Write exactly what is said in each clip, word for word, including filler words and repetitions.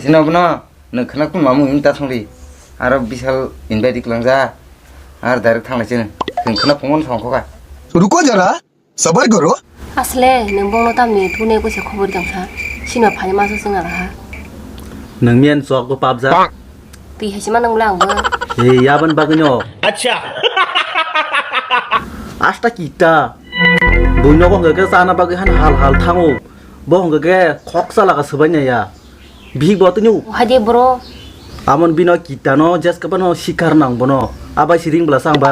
Jino bono nwng khwna kun mamu in ta songri. Aro bisal invite khlangja. Ar direct thanglai chini. Nwng khwna phone song khoka. रुको जरा, सबर करो। Asle nwng bono tamni thune ko se khobor tong sa. Sino phai ma so sing ara ha. Nwng miyan sok bo pabja. Twi hai sima nang bla ang bo. He yaban bagwi no. Acha. Asta kita. Bui nogo hwnkhe ke sana bagwi han hal hal thango. Bo hwnkhe ke khoksa laga swbaina ya. Bihik bo tini. Hai de bro. Amon bino kita no jes ke bano sikar nang bono. Abai siring bla sang ba.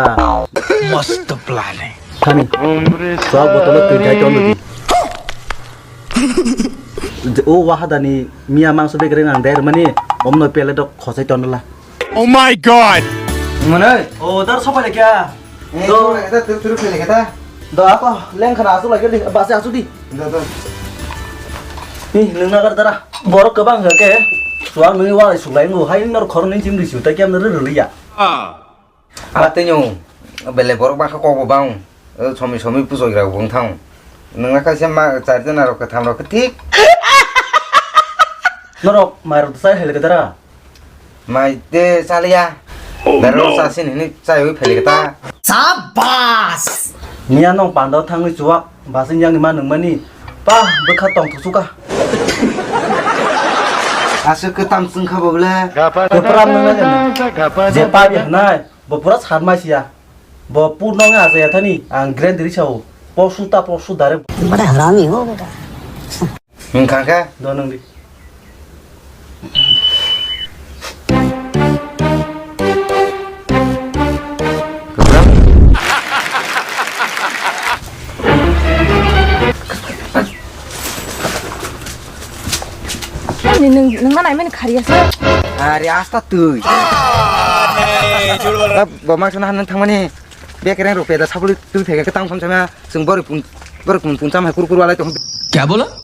Mast planning. Thani. Sok botolo twi jai ton di. O wahadani miya mangso bekre nang der mani omno pele dok khosai ton la. Oh my God! Mane? O dar sopai le kya? Eh, do. Sopai le kya? Turu turu le kya? Do ako leng khana asu lagi di, basi asu di. Do do. Ni nung nagar dara. Borok kwbang ke. Suang nungni walai suklai ngu hai nor khoroknwi chim risi utai kya nang rwrwliya. Ah. Aba teinw belai borok bangkha kokbo bang, o somi somi puchok rok bo wng thang. Nwng kha se ma char jona rok kwtham rok khe thik. Norok mai rok chai hai le dara? Mai te chaliya. Dara rok chasin hini chaiwi phai le ta. Sabas! Miya nong pando thangwi chuwak. Basing yang ma nung mani. Pa bwkha tong thusuka. Aswk kwtam chwngkha bo bwle. Kwpram nung nai nung. Je pa bi hanai. Bo pura sat ma siya. Bo pur nong a jaya thani. Ang grand ri sao. Posu ta posu dare. बड़ा हरामी हो बेटा। Wngkha khe? Do nung di. Ni nung, nung ma naimani khariya sa? Are asta twi. Bo ma sona hanang thangmani. Bekereng rok peda sabuli twi phege tang kham sama. Sung bori pun, bori pun pun cham hai kur kur walai tong. क्या बोला?